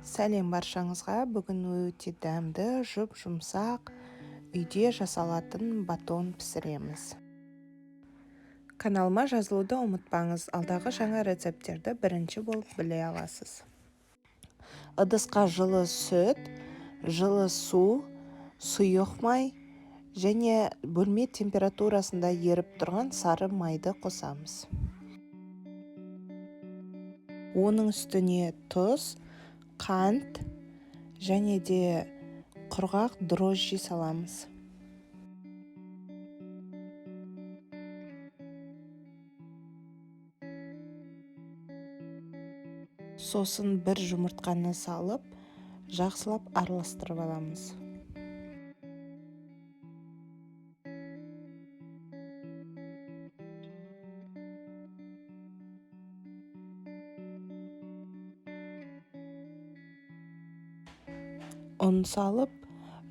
Сәлем баршаңызға. Бүгін өте дәмді, жұп-жұмсақ, үйде жасалатын батон пісіреміз. Каналыма жазылуды ұмытпаңыз. Алдағы жаңа рецепттерді бірінші болып біле аласыз. Ыдысқа жылы сүт, жылы су, сұйық май және бөлме температурасында еріп тұрған сары майды қосамыз. Оның үстіне тұз, қант және де құрғақ дрожжи саламыз. Сосын бір жұмыртқаны салып, жақсылап араластырып аламыз. Ұн салып,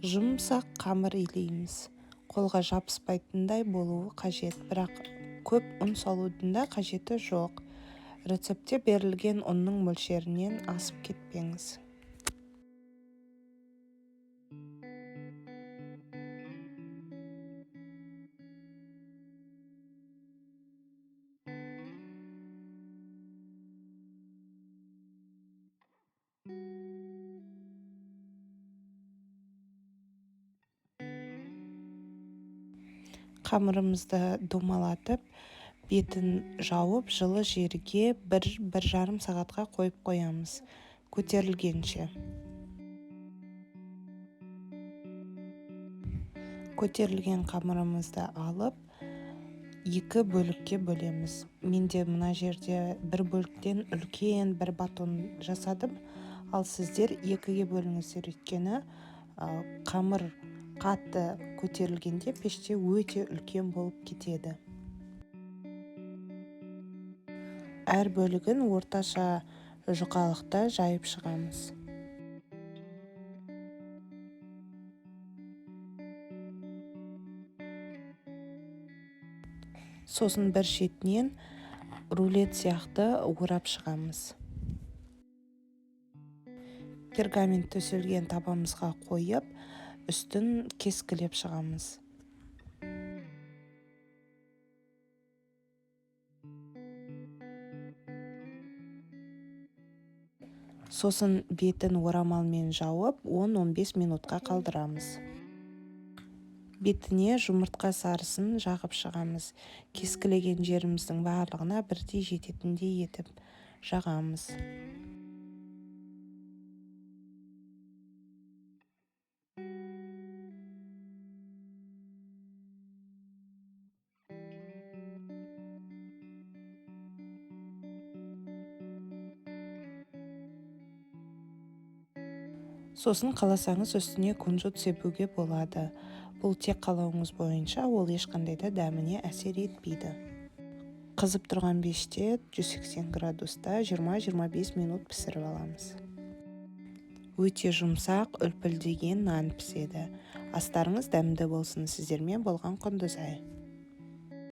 жұмсақ қамыр илейміз. Қолға жабыспайтындай болуы қажет, бірақ көп ұн салудың да қажеті жоқ. Рецептте берілген ұнның мөлшерінен асып кетпеңіз. Қамырымызды домалатып, бетін жауып, жылы жерге 1-1,5 сағатқа қойып қоямыз, көтерілгенше. Көтерілген қамырымызды алып, екі бөлікке бөлеміз. Менде мына жерде бір бөліктен үлкен бір батон жасадым, ал сіздер екіге бөліңіздер, өйткені қамыр қатты көтерілгенде пеште өте үлкен болып кетеді. Әр бөлігін орташа жұқалықта жайып шығамыз. Сосын бір шетінен рулет сияқты орап шығамыз. Пергамент төселген табамызға қойып, үстін кескілеп шығамыз. Сосын бетін орамалмен жауып, 10-15 минутқа қалдырамыз. Бетіне жұмыртқа сарысын жағып шығамыз. Кескілеген жеріміздің барлығына бірдей жететіндей етіп жағамыз. Сосын қаласаңыз үстіне кунжут себуге болады. Бұл тек қалауыңыз бойынша, ол ешқандай да дәміне әсер етпейді. Қызып тұрған пеште 180 градуста 20-25 минут пісіріп аламыз. Өте жұмсақ, үлпілдеген нан піседі. Астарыңыз дәмді болсын. Сіздермен болған Құндызай.